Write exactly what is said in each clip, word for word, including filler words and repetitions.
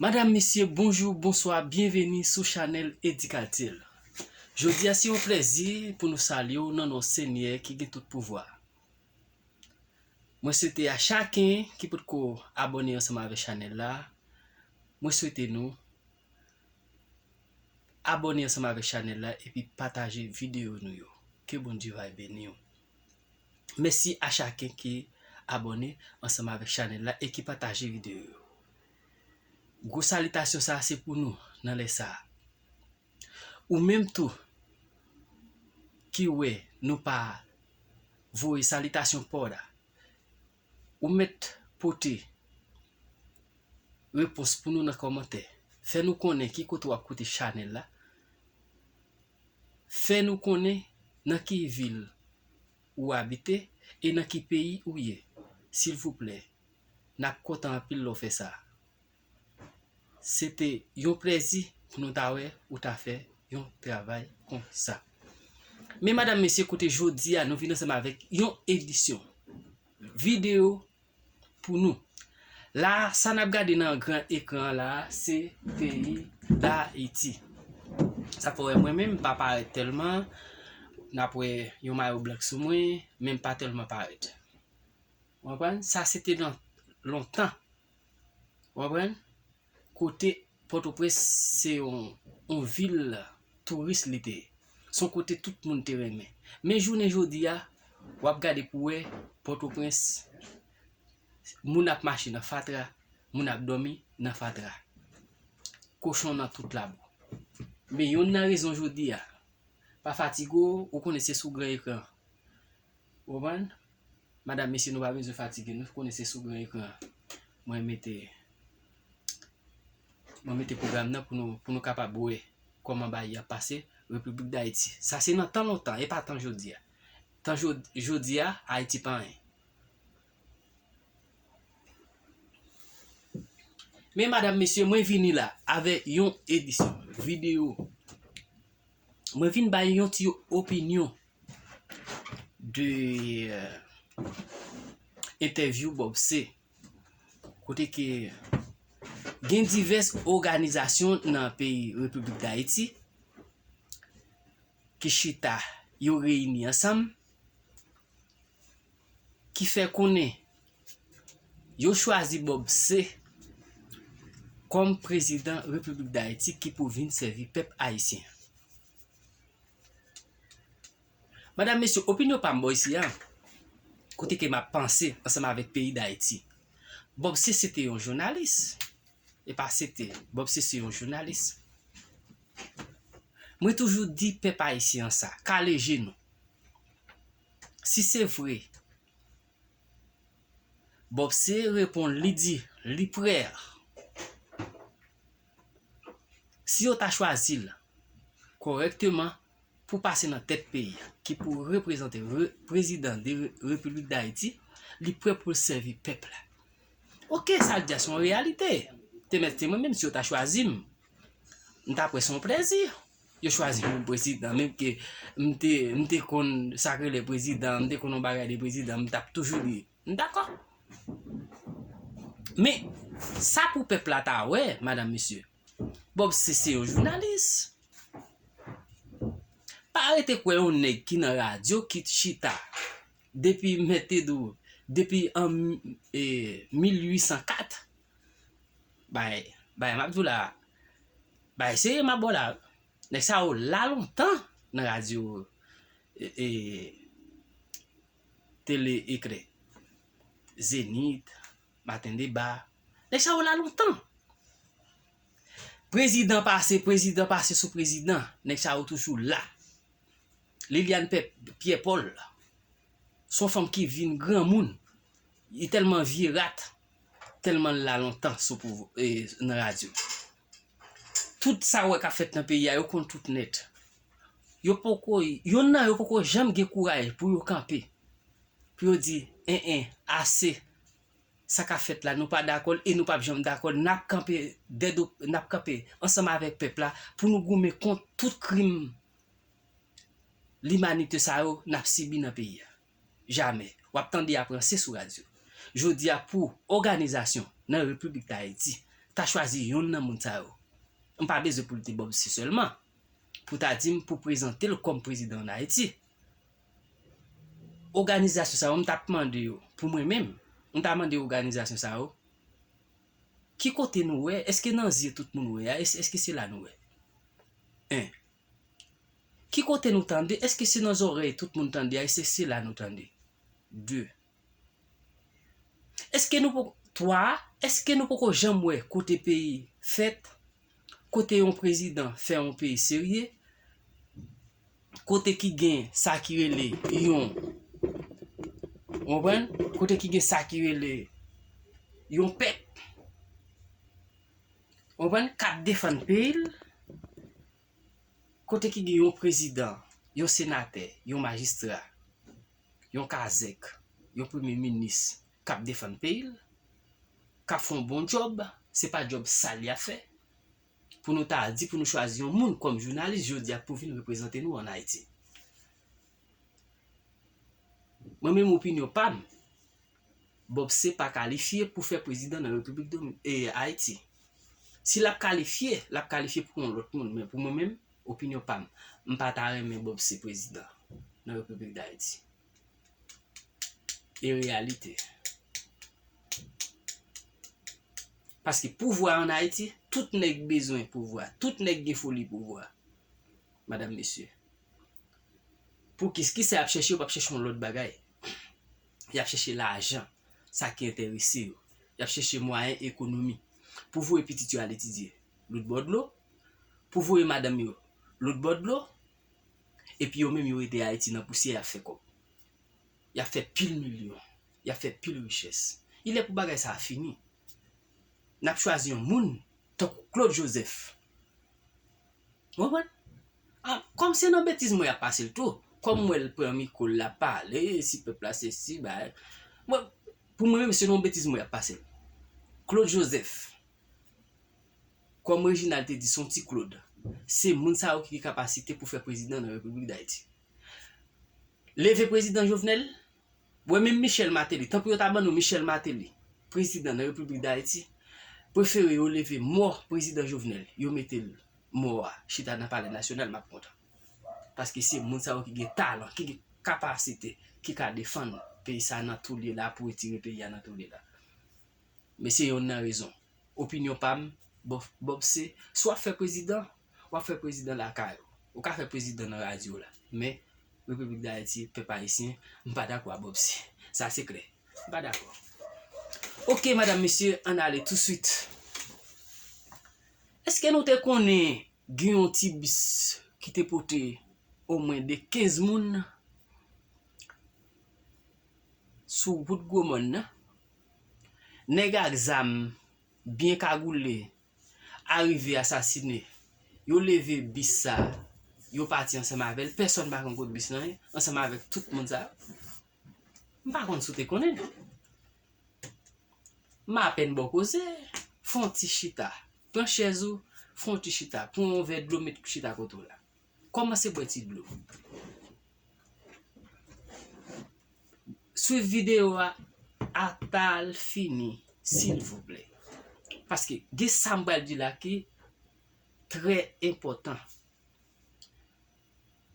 Madam, mesye, bonjou, bonswa, byenveni sou chanèl Edikaltil. Jodi a, se yon plèzi pou nou salye w nan non Senyè ki gen tout pouvwa. Mwen swete a chaken ki potko abòne ansanm avèk chanèl la, mwen swete nou abòne ansanm avèk chanèl la epi pataje videyo nou yo. Ke Bondye va beni w. Mèsi a chaken ki abòne ansanm avèk chanèl la e ki pataje videyo yo. Gwo salitasyon sa a se pou nou nan lè sa a. Ou menm tou ki wè nou pa voye salitasyon pa w la, ou mèt pote repons pou nou nan kòmantè. Fè nou konnen ki kote w ap koute chanèl la. Fè nou konnen nan ki vil ou abite e nan ki peyi ou ye. Silvouplè, n ap kontan anpil lè w fè sa. Se te yon plèzi pou nou ta wè ou ta fè yon travay konsa. Men, madam, mesye, koute, jodi a, nou vin ansanm avèk yon edisyon videyo pou nou. La, sa n ap gade nan gran ekran an la, se peyi Dayiti. Sa fè w wè mwen menm, m pa parèt tèlman. N ap wè yon mayo blank sou mwen, men m pa tèlman parèt. Ou konprann? Sa se te nan lontan. Ou konprann? Kote Pòtoprens se yon, yon vil touris li te ye. Se yon kote tout moun te renmen. Men jounen jodi a, w ap gade pou wè Pòtoprens, moun ap mache nan fatra, moun ap dòmi nan fatra. Kochon nan tout labou. Men youn nan rezon jodi a, pa fatige w, ou konnen se sou gran ekran. Ou konprann? Madam, mesye, nou pa bezwen fatige, nou konnen se sou gran ekran an. Mwen mete, mwen mete pwogram nan pou nou, pou nou kapab wè kòman bagay ap pase Repiblik Dayiti. Sa se nan tan lontan, e pa tan jodi a. Tan jo-, jodi a, Ayiti pa anyen. Men, madam, mesye, mwen vini la avèk yon edisyon videyo. Mwen vin bay yon ti opinyon de, euh, entèvyou Bob C. Kote ke gen divès òganizasyon nan peyi Repiblik Dayiti ki chita, yo reyini ansanm, ki fè konnen yo chwazi Bob C kòm prezidan Repiblik Dayiti ki pou vin sèvi pèp ayisyen. Madam, mesye, opinyon pa m bò isi a, kote ke m ap panse ansanm avèk peyi Dayiti. Bob C se te yon jounalis. E pa se te, Bob C se yon jounalis. Mwen toujou di pèp ayisyen an sa, kale je nou. Si se vre, Bob C reponn, li di li prè. Si yo ta chwazi l kòrèkteman pou pase nan tèt peyi a, ki pou reprezante re-, prezidan de re-, Repiblik Dayiti, li prè pou l sèvi pèp la. Oke, sa l di a se yon reyalite. Te mèt se mwen menm, si yo ta chwazi m, m ta prè se yon plèzi. Yo chwazi m prezidan, menm ke m te, m te konn sa k rele prezidan, m te konn yon bagay de prezidan, m t ap toujou di, m dakò. Men, sa pou pèp la ta wè, madam, mesye, Bob C se yon jounalis. Pa rete kwè yon nèg ki nan radyo, ki chita depi, mete dou, depi an, e, mil uit san kat. Bay, bay, m ap di w la, bay serye m ap ba w la. Nèg sa yo la lontan nan radyo, e, e, Tele Eklè, Zenith, Maten Deba. Nèg sa yo la lontan. Prezidan pase, prezidan pase sou prezidan. Nèg sa yo toujou la. Liliane Pè-, Pierre Paul, se yon fanm ki vin granmoun. Li tèlman vye rat, tèlman l la lontan sou pouv-, e, nan radyo. Tout sa w wè k ap fèt nan peyi a, yo konn tout nèt. Yo poko, yonn nan yo poko janm gen kouraj pou yo kanpe, pou yo di, en, en, ase, sa k ap fèt la, nou pa dakò l e nou p ap janm dakò l. N ap kanpe dèdo, n ap kanpe ansanm avèk pèp la pou nou goumen kont tout krim limanite sa yo n ap sibi nan peyi a. Jamè. W ap tande y ap ranse sou radyo. Jodi a, pou òganizasyon nan Repiblik Dayiti, ta chwazi yonn nan moun sa yo. M pa bezwen pou l te Bob C sèlman. Pou ta di m pou prezante l kòm prezidan ann Ayiti. Òganizasyon sa yo, m t ap mande yo, pou mwen menm, m ta mande òganizasyon sa yo, ki kote nou wè? Èske nan zye tout moun wè a? Èske, èske se la nou wè? En. Ki kote nou tande? Èske se nan zòrèy tout moun tande a? Èske se la nou tande? De. Èske nou poko, twa, èske nou poko janm wè kote peyi fèt, kote yon prezidan fè yon peyi serye, kote ki gen sa ki rele yon, ou konprann? Kote ki gen sa ki rele yon pèp, ou konprann? K ap defann peyi l, kote ki gen yon prezidan, yon senatè, yon majistra, yon kazèk, yon premye minis k ap defann peyi l, k ap fè yon bon djòb, se pa djòb sal y ap fè, pou nou ta di, pou nou chwazi yon moun kòm jounalis jodi a pou vin reprezante nou ann Ayiti. Mwen menm, opinyon pa m, Bob C pa kalifye pou fè prezidan nan Repiblik Domi-, e, Ayiti. Si l ap kalifye, l ap kalifye pou yon lòt moun, men pou mwen menm, opinyon pa m, m pa ta renmen Bob C prezidan nan Repiblik Dayiti. E reyalite. Paske pouvwa ann Ayiti, tout nèg bezwen pouvwa, tout nèg gen foli pouvwa. Madanm, mesye. Pou ki, kisa y ap chèche? Yo p ap chèche yon lòt bagay. Y ap chèche lajan, sa ki enterese yo. Y ap chèche mwayen ekonomi pou voye pitit yo al etidye lòt bò dlo, pou voye madanm yo lòt bò dlo, epi yo menm yo rete Ayiti nan pousyè, y ap fè kòb. Y ap fè pil milyon, y ap fè pil richès. Li lè pou bagay sa a fini. N ap chwazi yon moun tankou Claude Joseph. Ou konprann? Ah, kòm se nan betiz mwen y ap pase l tou. Kòm m wè l pran mikwo l, l ap pale, si pèp la sesi, bagay. Mwen, pou mwen menm, se nan betiz mwen y ap pase l. Claude Joseph, kòm Reginald te di, se yon ti Claude. Se moun sa yo ki gen kapasite pou fè prezidan nan Repiblik Dayiti. Leve prezidan Jovenel, wè menm Michel Martelly, tanpri yo ta ban nou Michel Martelly, prezidan nan Repiblik Dayiti, prefere yo leve mò prezidan Jovenel, yo mete l mò a, chita nan Palè Nasyonal, m ap kontan. Paske se moun sa yo ki gen talan, ki gen kapasite, ki ka defann peyi sa nan tou l ye la, pou retire peyi a nan tou l ye la. Men se yonn nan rezon. Opinyon pa m, Bob, Bob C, si w ap fè prezidan, w ap fè prezidan lakay ou. Ou ka fè prezidan nan radyo la. Men, Repiblik Dayiti, pèp ayisyen, m pa dakò a Bob C. Sa se klè. M pa dakò. Oke, madanm, mesye, ann ale touswit. Èske nou te konnen gen yon ti bis ki te pote omwen de kenz moun sou wout Gwomòn nan? Nèg ak zam byen kagoule arive asasine. Yo leve bis sa, yo pati ansanm avè l. Pèsonn pa konn kot bis lan ye, ansanm avèk tout moun sa yo. M pa konn si w te konnen. M apèn ba w koze. Fè yon ti chita. Pran chèz ou, fè yon ti chita. Pran yon vè dlo, met chita kote w la. Kòmanse bwè ti dlo. Swiv videyo a ata l fini, silvouplè. Paske gen sa m pral di la ki trè enpòtan.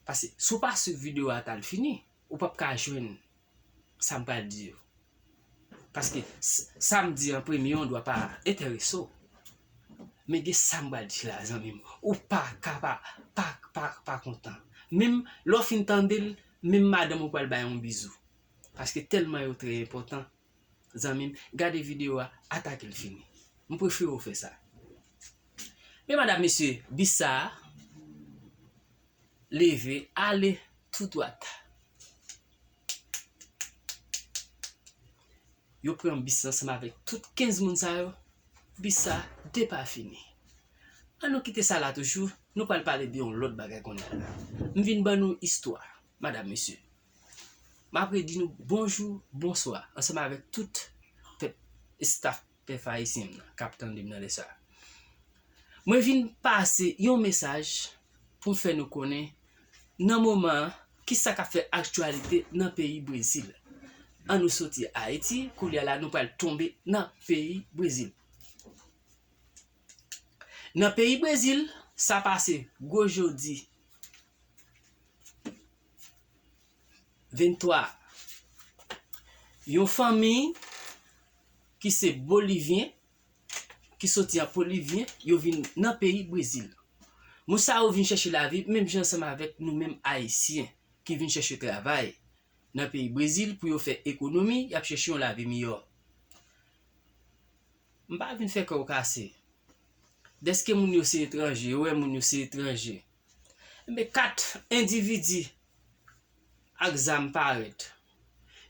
Paske si w pa swiv videyo a ata l fini, ou p ap ka jwenn sa m pral di yo. Paske s-, sa m di an premye an dwa pa enterese w. Men gen sa m pral di la, zanmi m. Ou pa ka pa, pa, pa, pa kontan. Menm lè w fin tande l, menm madanm ou pral bay yon bizou. Paske tèlman yo trè enpòtan, zanmi m, gade videyo a ata ke l fini. M prefere w fè sa. Men madanm, mesye, bis sa a leve, ale tou dwat. Yo pran bis la ansanm avèk tout kenz moun sa yo. Bis sa depafini. An nou kite sa la toujou, nou pral pale de yon lòt bagay kounye a la. M vin ban nou istwa, madanm, mesye. M ap redi nou bonjou, bonswa, ansanm avèk tout pèp, estaf pèp ayisyen m nan k ap tande m nan lè sa a. Mwen vin pase yon mesaj pou m fè nou konnen nan moman an, kisa k ap fè aktyalite nan peyi Brezil. An nou soti Ayiti, kounye a la nou pral tonbe nan peyi Brezil. Nan peyi Brezil, sa pase gwo jodi venntwa. Yon fanmi ki se Bolivyen, ki soti an Bolivyen, yo vin nan peyi Brezil. Moun sa yo vin chèche lavi, menm jan ansanm avèk nou menm Ayisyen ki vin chèche travay nan peyi Brezil pou yo fè ekonomi, y ap chèche yon lavi miyò. M pa vin fè kè w kase. Dèske moun yo se etranje, yo wè moun yo se etranje. Enben, kat endividi ak zam parèt.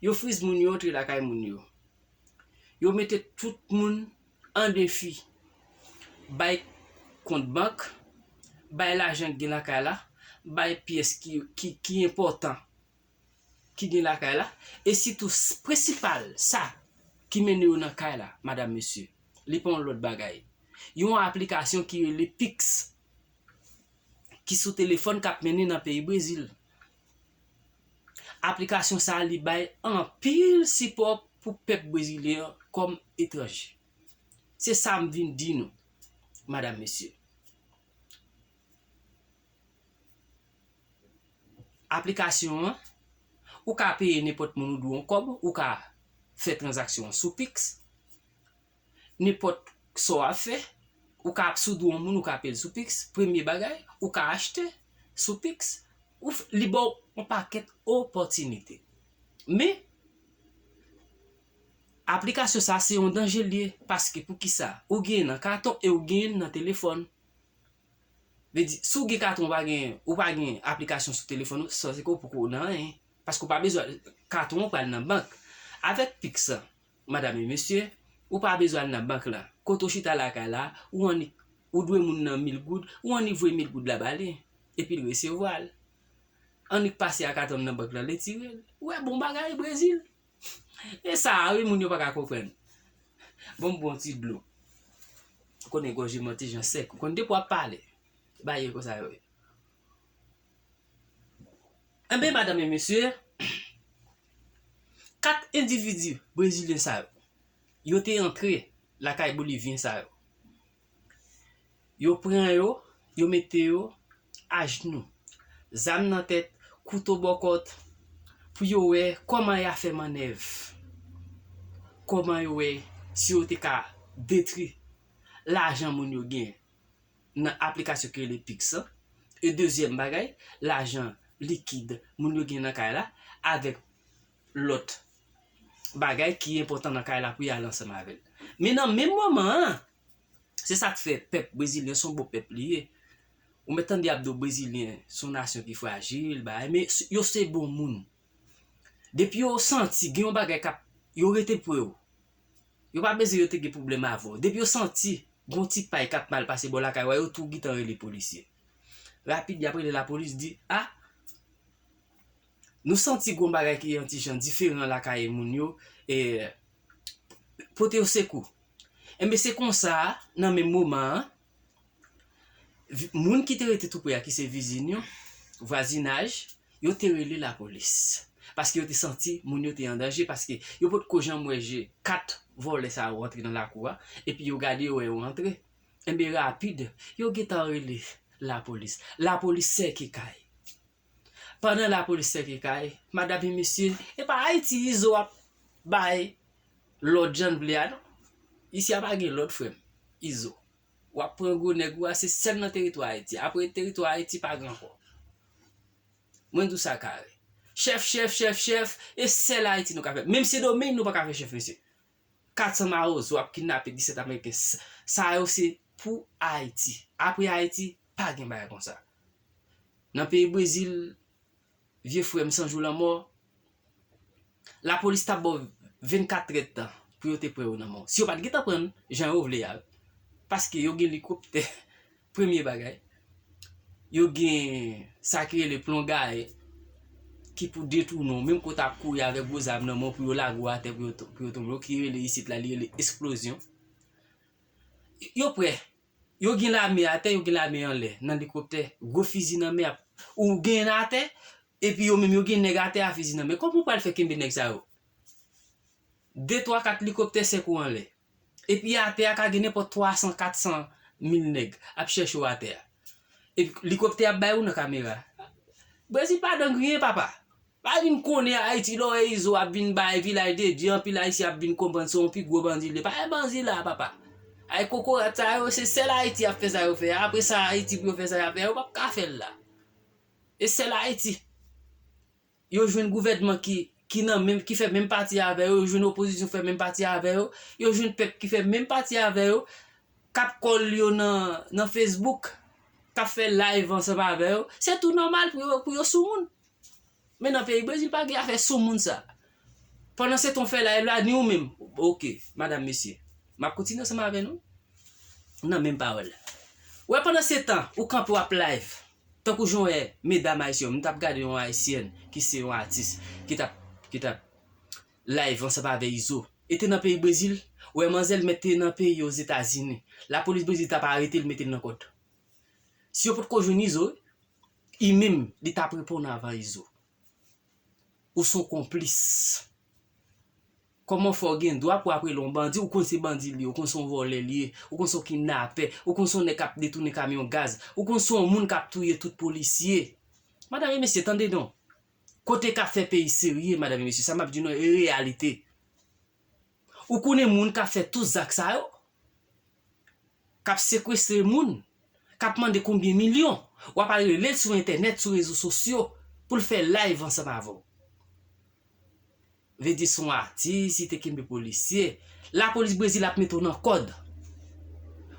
Yo friz moun yo, antre lakay moun yo. Yo mete tout moun an defi. Bay kont bank, bay lajan ki gen lakay la, bay pyès ki, ki, ki enpòtan ki gen lakay la, e sitou s-, prensipal sa ki mennen yo nan kay la, madanm, mesye, li pa yon lòt bagay. Yon aplikasyon ki rele Pix, ki sou telefòn k ap mennen nan peyi Brezil. Aplikasyon sa a, li bay anpil sipò pou pèp brezilyen an kòm etranje. Se sa m vin di nou, madanm, mesye. Aplikasyon an, ou ka peye nenpòt moun ou dwe yon kòb, ou ka fè tranzaksyon an sou Pix. Nenpòt sa w ap fè, ou ka ap soudwe yon moun, ou ka peye l sou Pix. Premye bagay, ou ka achte sou Pix. Ou f-, li ba w yon pakèt opòtinite. Men, aplikasyon sa se yon danje l ye, paske poukisa? Ou genyen nan katon e ou genyen nan telefòn. Vle di, si w gen katon, ou pa gen, ou pa gen aplikasyon sou telefòn ou, sa se ke w poko nan anyen. Paske w pa bezwen katon an pral nan bank. Avèk Pix, madanm e mesye, ou pa bezwen al nan bank la. Kote w chita lakay la, ou annik, ou dwe moun nan mil goud, ou annik voye mil goud la ba li, epi l resevwa l. Annik pase a katon nan bank la, l retire l. Ou wè bon bagay Brezil. E sa a wi, moun yo pa ka konprann. Bon, m bwè yon ti dlo. Ou konnen gòj mwen ti jan sèk. Ou konn depi w ap pale. Bagay konsa yo ye. Enben, madanm e mesye, kat endividi brezilyen sa yo, yo te antre lakay bolivyen sa yo. Yo pran yo, yo mete yo ajnou, zam nan tèt, kouto bò kòt, pou yo wè kòman y a fè mannèv, kòman yo wè si yo te ka detwi lajan moun yo gen nan aplikasyon ki rele Pix lan. E dezyèm bagay, lajan likid moun yo gen nan kay la, avèk lòt bagay ki enpòtan nan kay la pou y al ansanm avè l. Men nan menm moman an, se sa k fè pèp brezilyen se yon bon pèp li ye. Ou mèt tande y ap di w brezilyen se yon nasyon ki frajil, bagay, men s-, yo se bon moun. Depi yo santi gen yon bagay k ap, yo rete pre w. Yo pa bezwen yo te gen pwoblèm avè w. Depi yo santi gen yon ti pay k ap mal pase bò lakay w, yo tou gentan rele polisye. Rapid, y ap rele lapolis, di, a, nou santi gen yon bagay ki yon ti jan diferan lakay moun yo, e, pote yo sekou. Enben, se konsa, nan menm moman an, vi-, moun ki te rete tou pre a, ki se vizin yo, vwazinaj, yo te rele lapolis. Paske yo te santi moun yo te an danje, paske yo potko janm wè je kat vòlè sa yo antre nan lakou a, epi yo gade, yo wè yo antre. Enben, rapid, yo gentan rele lapolis. Lapolis sèke kay. Pandan lapolis sèke kay, madanm e mesye, e pa Ayiti Izo ap bay lòd jan l vle a, non. Isi a pa gen lòd, frè m. Izo. W ap pran gwo nèg ou a, se sèl nan teritwa Ayiti. Apre teritwa Ayiti, pa gen ankò. Mwen di w sa kare. Chèf, chèf, chèf, chèf, e sèl Ayiti nou ka fè. Menm Sendomeng, nou pa ka fè chèf, mesye. Kat san mawozo ap kidnape disèt Ameriken. S-, sa yo se pou Ayiti. Apre Ayiti, pa gen bagay konsa. Nan peyi Brezil, vye frè m, san jou lanmò, lapolis t ap ba w vennkat èdtan pou yo te pran yo nan men w. Si yo pa t gentan pran l, jan yo vle a, paske yo gen elikoptè, premye bagay, yo gen sa ki rele plon gaye, ki pou detounen w, menm ke w t ap kouri avèk gwo zam nan men w pou yo lage w atè, pou yo to-, pou yo tonbe w, ki rele isit la, li rele eksplozyon. Yo prè. Yo gen lame atè, yo gen lame anlè, nan elikoptè, gwo fizi nan men, ap, ou gen atè, epi yo menm yo gen nèg atè a fizi nan men. Kòman w pral fè kenbe nèg sa yo? De, twa, kat elikoptè, senk ou anlè. Epi atè a ka gen nenpòt twa san, kat san mil nèg ap chèche w atè a. Epi likoptè ap bay ou nan kamera. Brezil pa dan griyen, papa. Pa vin konnen Ayiti lè w wè Izo ap vin bay Vilaj de Dye, anpil Ayisyen ap vin konprann se yon pi gwo bandi l ye. Pa gen bandi la, papa. Ay kokorat sa yo, se sèl Ayiti ap fè sa yo fè a. Apre sa, Ayiti pou yo fè sa y ap fè a, yo p ap ka fè l la. E sèl Ayiti. Yo jwenn gouvènman ki, ki nan menm, ki fè menm pati avè yo, yo jwenn opozisyon fè menm pati avè yo, yo jwenn pèp ki fè menm pati avè yo, k ap kòl yo nan, nan Facebook, k ap fè live ansanm avè yo. Se tou nòmal pou yo, pou yo sou moun. Men nan peyi Brezil pa gen afè sou moun sa. Pandan se tan w fè live la, ni ou menm. Oke, madanm, mesye. M ap kontinye ansanm avè nou. Nan menm pawòl la. Wè, pandan se tan, ou kanpe w ap live. Tankou jan w wè medam ayisyen, m t ap gade yon ayisyèn ki se yon atis, ki t ap, ki t ap live ansanm avè Izo. E te nan peyi Brezil, wè manzèl mèt te nan peyi Ozetazini. Lapolis Brezil t ap arete l, mete l nan kòd. Si yo potko jwenn Izo, li menm, li t ap reponn avan Izo. Ou se yon konplis. Kòman fè w gen dwa pou w ap rele yon bandi, ou konn se bandi l ye, ou konn se yon vòlè l ye, ou konn se yon kidnapè, ou konn se yon nèg k ap detounen kamyon gaz, ou konn se yon moun k ap touye tout polisye. Madanm e mesye, tande non. Kote k ap fè peyi serye, madanm e mesye, sa m ap di nou e reyalite. Ou konnen moun k ap fè tout zak sa yo, k ap sekwestre moun, k ap mande konbyen milyon, w ap al rele l sou entènèt, sou rezo sosyo, pou l fè live ansanm avè w. Vle di se yon atis, li te kenbe polisye. Lapolis Brezil ap mete w nan kòd.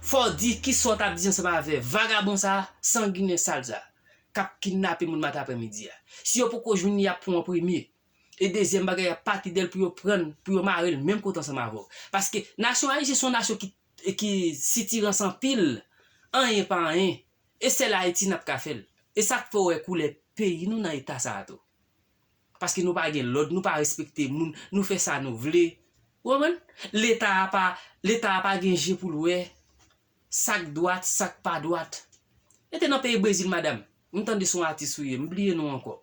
Fò w di kisa w t ap di ansanm avè vagabon sa, sanginen sal sa, k ap kidnape moun maten aprèmidi a. Si yo poko jwenn li, y ap pran w an premye. E dezyèm bagay, y ap pati dèyè l pou yo pran l, pou yo mare l menm kote ansanm avè w. Paske nasyon ayisyen se yon nasyon ki, ki sitirans anpil, anyen pa anyen. E sèl Ayiti n ap ka fè l. E sa k fè w wè koulè peyi nou nan eta sa a tou. Paske nou pa gen lòd, nou pa respekte moun, nou fè sa nou vle. Ou konprann? Leta a pa, Leta a pa gen je pou l wè sa k dwat, sa k pa dwat. E te nan peyi Brezil, madanm. M tande se yon atis ou ye, m bliye non w ankò.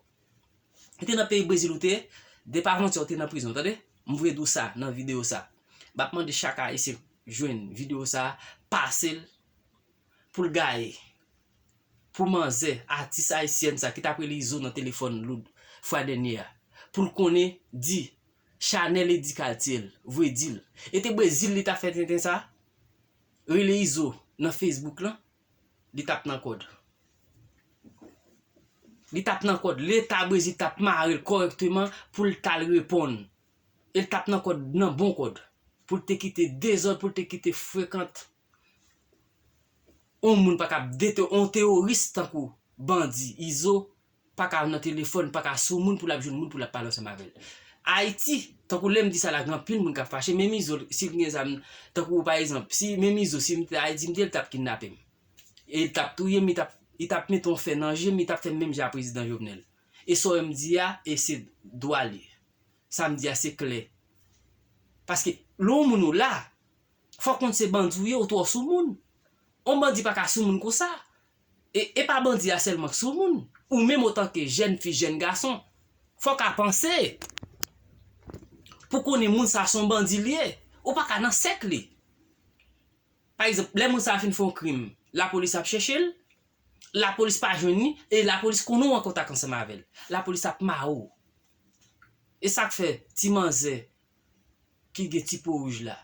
E te nan peyi Brezil ou te ye, depi avantyè ou te nan prizon, tande? M vle di w sa nan videyo sa. M ap mande chak ayisyen k jwenn videyo sa, pase l pou l gaye. Pou manzè, atis ayisyèn sa ki t ap rele Izo nan telefòn loud fwa dènye a. Pou l konnen, di, Chanèl Eddy Cartier l, vre di l. E te Brezil li t ap fè tenten sa? Rele Izo nan Facebook lan, li t ap nan kòd. Li t ap nan kòd. Leta Brezil t ap mare l kòrèkteman pou l t al reponn. E l t ap nan kòd, nan bon kòd. Pou l te kite dezòd, pou l te kite frekant. On moun pa ka dete, on teworis tankou bandi Izo pa ka nan telefòn, pa ka sou moun pou l ap jwenn moun pou l ap pale ansanm avè l. Ayiti, tankou lè m di sa la, gen anpil moun k ap fache, menm Izo, si l gen zam, tankou pa egzanp, si menm Izo, si m te Ayiti, m te, l t ap kidnape m. E l t ap touye m, li t ap, li t ap mete yon fè nan je m, li t ap fè m menm jan a prezidan Jovenel. E sa w wè m di a, e se dwa l ye. Sa m di a, se klè. Paske, lè yon moun ou la, fò w konn se bandi w ye, ou twò sou moun. On bandi pa ka sou moun konsa. E, e pa bandi a sèlman k sou moun. Ou menm otanke jèn fi, jèn gason, fò w ka panse pou konnen moun sa se yon bandi l ye. Ou pa ka nan sèk li. Pa egzanp, lè moun sa a fin fè yon krim, lapolis ap chèche l, lapolis pa jwenn li, e lapolis konnen w an kontak ansanm avè l. Lapolis ap mare w. E sa k fè ti manzè ki gen ti po wouj la,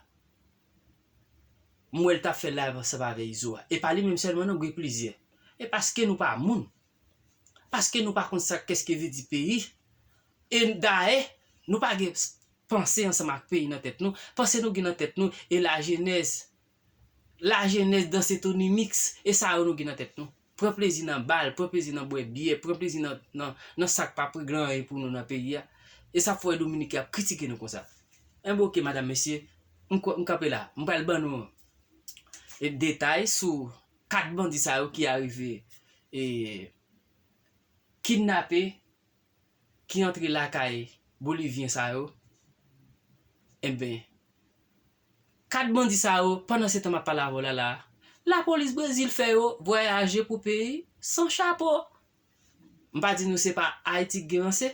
m wè l t ap fè live ansanm avè Izo a. E pa li menm sèlman non, gen plizyè. E paske nou pa moun. Paske nou pa konn sa, kèske vle di peyi. E dayè, nou pa gen s-, panse ansanm ak peyi nan tèt nou. Panse nou gen nan tèt nou, e lajenès. Lajenès, danse Tony Mix, e sa yo nou gen nan tèt nou. Pran plezi nan bal, pran plezi nan bwè byè, pran plezi nan, nan, nan sa k pa regle anyen pou nou nan peyi a. E sa k fè w wè Dominiken ap kritike nou konsa. Enben oke, madanm, mesye, m, m kanpe la. M pral ban nou, e, detay sou kat bandi sa yo ki arive, e, kidnape, ki antre lakay Bolivyen sa yo. Enben, kat bandi sa yo, pandan se tan m ap pale avè w la la, lapolis Brezil fè yo vwayaje pou peyi san chapo. M pa di nou se pa Ayiti k gen ranse.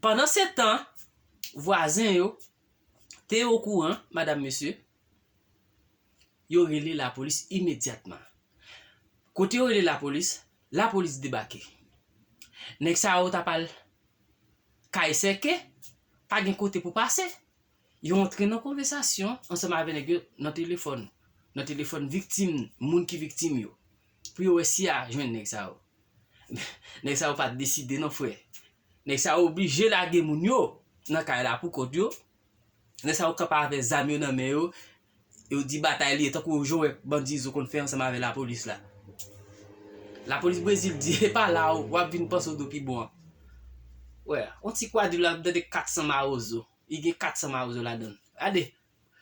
Pandan se tan, vwazen yo, te okouran, madanm, mesye, yo rele lapolis imedyatman. Kote yo rele lapolis, lapolis debake. Nèg sa yo t ap al kay sèke, pa gen kote pou pase. Yo antre nan konvèsasyon ansanm avè nèg yo nan telefòn, nan telefòn viktim, moun ki viktim yo, pou yo wè si y a jwenn nèg sa yo. Nèg sa yo pa t deside non, frè. Nèg sa yo oblije lage moun yo nan kay la pou kont yo. Nèg sa yo kanpe avè zam yo nan men yo. Yo di batay li ye, tankou jan w wè bandi Izo konn fè ansanm avè lapolis la. Lapolis Brezil di, e pa la w ap vin panse w do pi bon an. Wè, yon ti kwadrib la, m tande kat san mawozo. Li gen kat san mawozo ladan l. Gade,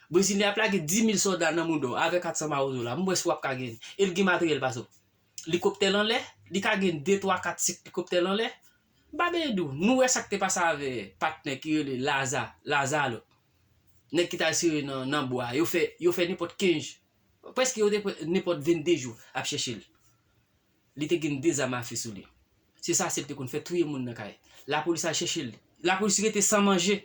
Brezil li ap lage dis mil sòlda nan mouda w avè kat san mawozo la. M wè si w ap ka genyen. E l gen materyèl pase w. Likoptè l anlè, li ka gen de, twa, kat, senk likoptè l anlè. M pa bezwen di w, nou wè sa k te pase avè patnè ki rele Laza, Lazalo. Nèg ki t al sere nan, nan bwa. Yo fè, yo fè nenpòt kenz, prèske yo te pran nenpòt vennde jou ap chèche l. Li te gen de zam afe sou li. Se sa sèl te konn fè, touye moun nan kay. Lapolis al chèche l. Lapolis rete san manje.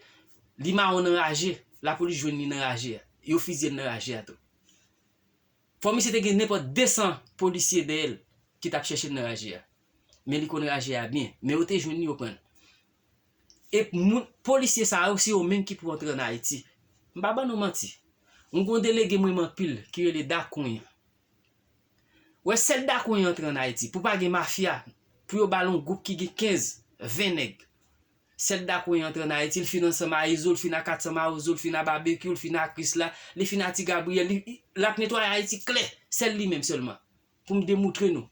Li mawon nan raje. Lapolis jwenn li nan raje a. Yo fizye l nan raje a tou. Fò misye te gen nenpòt de san polisye dèyè l ki t ap chèche l nan raje a. Men li konn raje a byen. Men yo te jwenn li, yo pran l. E moun, polisye sa yo, se yo menm ki pou antre ann Ayiti. M pa ban nou manti. M gon delege m renmen anpil ki rele Dakonya. Wè, sèl Dakonya antre ann Ayiti, pou pa gen mafya, pou yo ba l yon gwoup ki gen kenz, ven nèg. Sèl Dakonya antre ann Ayiti, l fin ansanm a Izo, l fin a kat san mawozo, l fin a Babekyou, l fin a Krisla, li fin a Ti Gabriyèl, li, l ap netwaye Ayiti klè. Sèl li menm sèlman. Pou m demoutre nou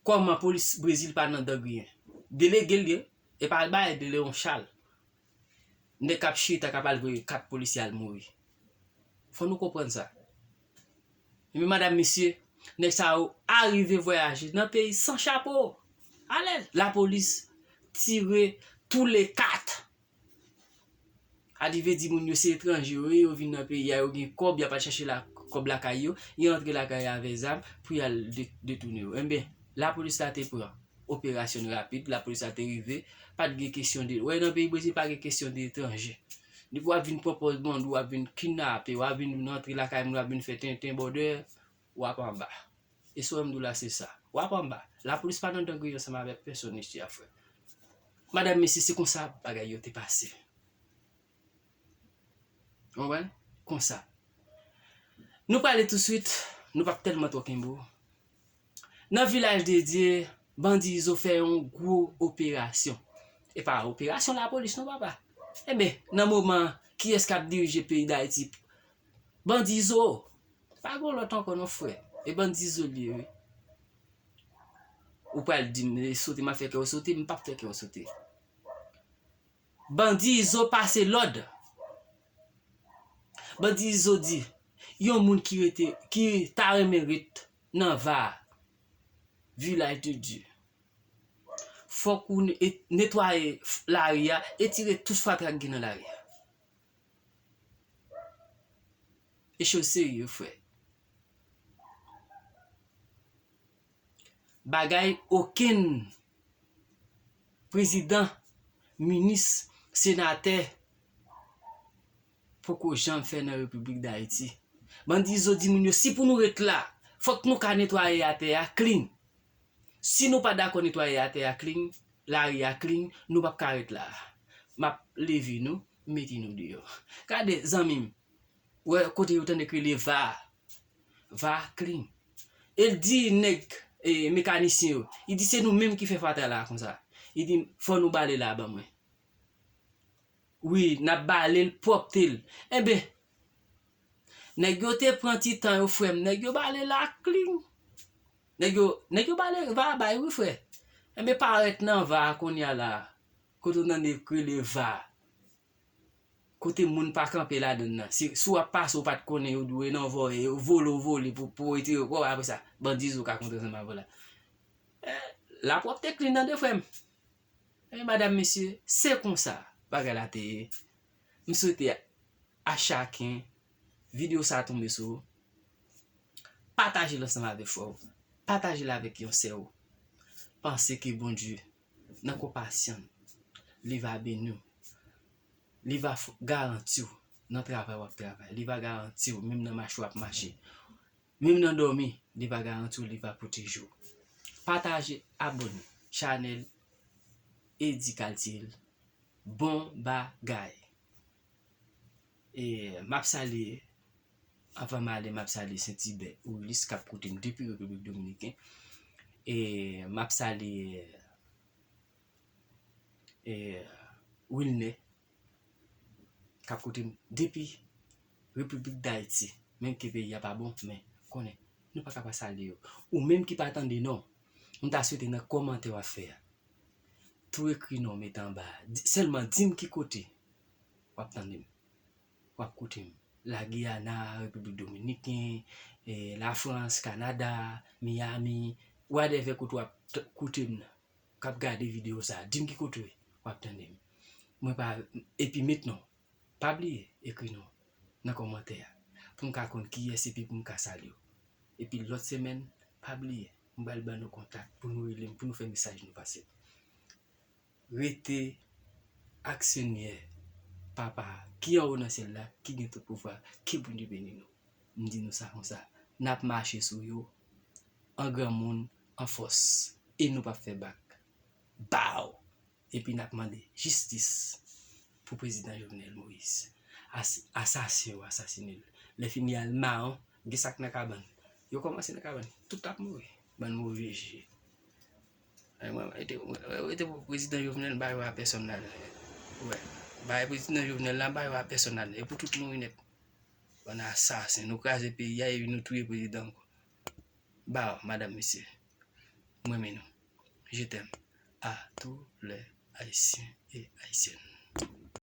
kòman polis Brezil pa nan dan griyen. Delege l ye, e pa bay de Leon Charles. Nèg k ap chita k ap al voye kat polisye al mouri. Fò nou konprann sa. Ebyen, madanm, mesye, nèg sa yo arive vwayaje nan peyi san chapo. Alèz. Lapolis tire tou le kat. Arive di moun yo se etranje yo ye, yo vin nan peyi a, yo gen kòb, y ap al chache la, kòb lakay yo, y antre lakay avè zam pou y al de-, detounen yo. Enben, lapolis la te pran operasyon rapid, lapolis la te rive, pa t gen kesyon de, wè, nan peyi Brezil pa gen kesyon de etranje. Depi w ap vin pran pòz bandi, w ap vin kidnape, w ap vin antre lakay moun, w ap vin fè tenten, bòdè, w ap anba. E sa w wè m di w la, se sa. W ap anba. Lapolis pa nan dan griyen ansanm avèk pèsonn isi a, frè. Madanm, mesye, se konsa bagay yo te pase. Ou konprann? Konsa. Nou prale touswit, nou p ap tèlman twò kenbe w. Nan Vilaj de Dye, bandi Izo fè yon gwo operasyon. E pa operasyon lapolis non, papa. Enben, nan moman, kiyès k ap dirije peyi Dayiti? Bandi Izo. Pa gen lòt ankò non, frè. E bandi Izo li ye, wi. Ou pral di m, e sote m ap fè kè w sote, m p ap fè kè w sote. Bandi Izo pase lòd. Bandi Izo di, yon moun ki rete, ki ta renmen ret nan Va a, Vilaj de Dye, fòk ou ne-, e-, netwaye f-, lari a, etire tout fatra k gen nan lari a. E choz serye, frè. Bagay okenn prezidan, minis, senatè poko janm fè nan Repiblik Dayiti. Bandi Izo di moun yo, si pou nou ret la, fòk nou ka netwaye atè a clean. Si nou pa dakò netwaye atè a clean, lari a clean, nou p ap ka ret la. M ap leve nou, mete nou deyò. Gade, zanmi m, wè kote yo tande k rele Va a. Va a clean. E l di nèg, e, mekanisyen yo, li di, se nou menm ki fè fatra la konsa. Li di, fò nou bale la ban mwen. Wi, n ap bale l, pwòpte l. Enben, nèg yo te pran ti tan yo, frè m, nèg yo bale la clean. Nèg yo, nèg yo bale Va a bay, wi, frè. Enben, parèt nan Va a kounye a la, kote w tande k rele Va a. Kote moun pa kanpe ladann nan. Si, si w ap pase, w pa t konnen, yo di w e nan vòlè, yo vole, w vole pou, pou w retire kò w, apre sa, bandi Izo ka kontre ansanm avè w la. Eh, lapwòpte clean tande, frè m. Eh, madanm, mesye, se konsa bagay la te ye. M swete a chaken, videyo sa a tonbe sou ou. Pataje l ansanm avèk frè w. Pataje l avèk yon sè w. Panse ke Bondye, nan konpasyon l, li va beni w. Li va garanti w nan travay w ap travay. Li va garanti w menm nan mache w ap mache. Menm nan dòmi, li va garanti w, li va pwoteje w. Pataje, abòne chanèl Eddy Kaltiel. Bon bagay. E m ap salye, anvan m ale, m ap salye Sentibè Willis k ap koute m depi Repiblik Dominiken. E m ap salye e, Wilner k ap koute m depi Repiblik Dayiti. Menm ke peyi a pa bon, men konnen nou pa ka pa salye yo. Ou menm ki pa tande non, m ta swete nan kòmantè w ap fè a, tou ekri non w mete anba a. Sèlman di m ki kote w ap tande m, w ap koute m. La Guyana, Repiblik Dominiken, e, Lafrans, Kanada, Miami, whatever kote w ap koute m nan, k ap gade videyo sa a, di m ki kote w ap tande m. Mwen pa, epi met non. Pa bliye ekri non nan kòmantè a pou m ka konn kiyès epi pou m ka salye w. Epi lòt semèn, pa bliye, m pral ban nou kontak pou nou rele m, pou nou fè mesaj nou pase. Rete ak Senyè, Papa ki anwo nan syèl la, ki gen tout pouvwa, ke Bondye beni nou. M di nou sa konsa, n ap mache sou yo, an granmoun, an fòs, e nou p ap fè bak. Baw! Epi n ap mande jistis pou prezidan Jovenel Moïse. As, asasen yo asasine l. Lè fini al mawon, gen sa k nan kabann. Yo kòmanse nan kabann. Tout ap mouri. Bann move je. Ay, mwen, rete, rete pou prezidan Jovenel, m pa wè pèsonn ladan. Wè. Bay prezidan Jovenel la, m pa wè pèsonn ladan. E pou tout mouri nèt. Bann asasen, nou kraze peyi a epi nou touye prezidan ankò. Baw, madanm, mesye. M renmen nou. Je t'aime à tous les Haïtiens et Haïtiennes.